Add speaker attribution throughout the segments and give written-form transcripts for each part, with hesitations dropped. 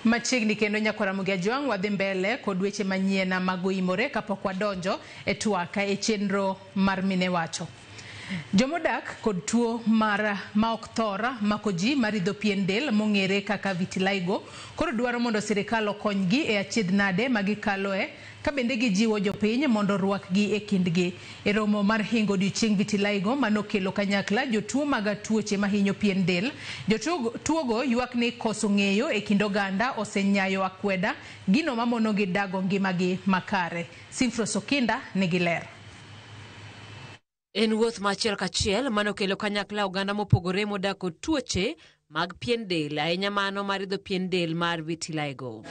Speaker 1: Machiegni kendo nyakwara Ramogi Ajwang' wadhi mbele kod weche manyien mag oimore kapok wadonjo e twak e chenro mar mine wacho. Jomodak kod tuo mar ma ok thor mako ji maridho pien del mong'ere kaka vitiligo koro dwaro mondo sirikal okonygi e achiedh nade ma gikaloe ka bende gijiwo jopiny mondo orwakgi e kindgi. E romo mar hingo odiochieng vitiligo manokelo kanyakla jotuo mag tuoche mahinyo pien del, jotuogo ywak ni koso ng'eyo e kind oganda osenyayo akweda gino mamonogi dago ngimagi makare. Simfros Okinda nigi ler.
Speaker 2: En wuoth ma achiel kachiel manokelo kanyakla oganda mopogore modak kod tuoche mag pien del, ahinya mano maridho pien del mar vitiligo.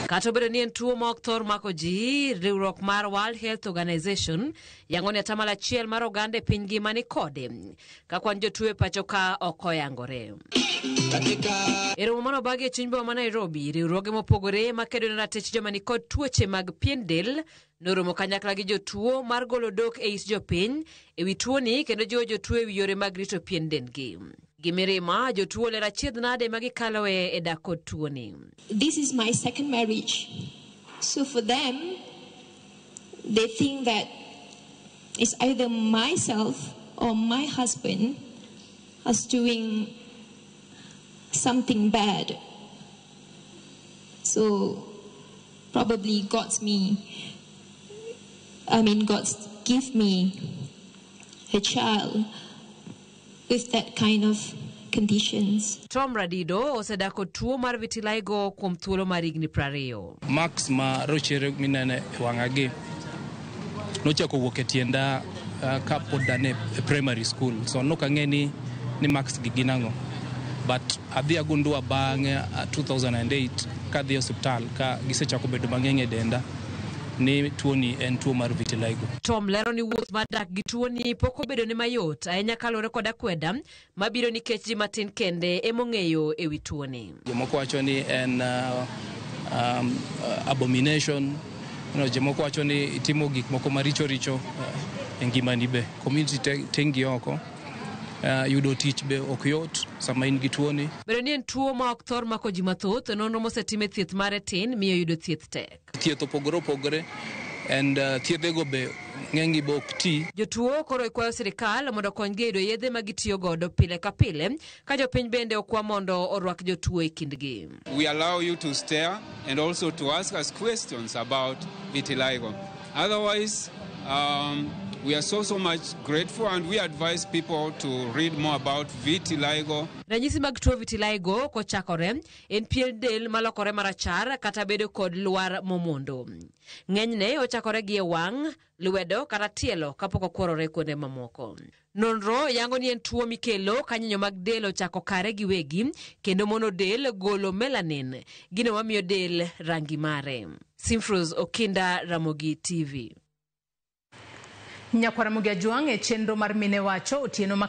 Speaker 2: Kata obedo ni en tuo ma ok thor mako ji, riwruok mar World Health Organization yango ni 1% mar oganda e piny ngima ni kode, ka kwan jotuo e pacho ka ok oyangore. E romo manobagi e chuny boma ma Nairobi, riwruoge mopogore makedo ne ratich joma nikod tuoche mag pien del noromo kanyakla gi jotuo mar golo dok e it jopiny e wi tuoni kendo jiwo jotuo e wi yore mag rito pien dendgi. Gi mirima, jotuo lero achiedh nade ma gikaloe e dak kod tuoni.
Speaker 3: This is my second marriage. So for them, they think that it's either myself or my husband is doing something bad. So probably God's me, I mean, God's give me a child with that kind of conditions.
Speaker 2: Tom Radido osedak kod tuo mar vitiligo kuom thuolo mar higni 20.
Speaker 4: Marks ma rochere minene e wang'a gi nochako wuok e tienda kapod an e primary school, so nok ang'e ni marks gi gin ang'o, but adhi agundua bang'e 2008 kadhi e osiptal ka gisechako bedo mang'eny e denda ni tuoni en tuo mar vitiligo.
Speaker 2: Tom lero ni wuoth mar dak gi tuoni pok obedo ne mayot ahinya kaluwore kod akweda mabiro nikech ji matin kende emong'eyo e wi tuoni.
Speaker 4: Jomoko wacho ni en abomination, jomoko wacho ni itimo gik moko maricho richo e ngimani be community tengi oko, yudo tich be ok yot sama in gi tuoni.
Speaker 2: Bedo ni en tuo ma ok thor mako ji mathoth, nonro mosetim e thieth mare tin miyo yudo thieth tek.
Speaker 4: Thieth opogore opogore and thiedhego be ng'enygi be ok ti.
Speaker 2: Jotuo koro ikwayo sirikal mondo okonygi e yudo yedhe ma gitiyo godo pile ka pile, ka jopiny bende okwa mondo orwak jotuo e kindgi.
Speaker 5: We allow you to stare and also to ask us questions about vitiligo. Otherwise, we are so, so much grateful and we advise people to read more about vitiligo.
Speaker 2: Ranyisi mag tuo vitiligo kochakore en pien del malokore marachar kata bedo kod lwar momondo. Ng'enyne ochakore gi e wang', lwedo kata tielo kapok okworore kuonde mamoko. Nonro yango ni en tuo mikelo ka nyinyo mag del ochako kare giwegi kendo mono del golo melanin, gino mamiyo del rangi mare. Simfros Okinda, Ramogi TV.
Speaker 1: Nyakwara Ramogi Ajwang' e chenro mar mine wacho otieno ma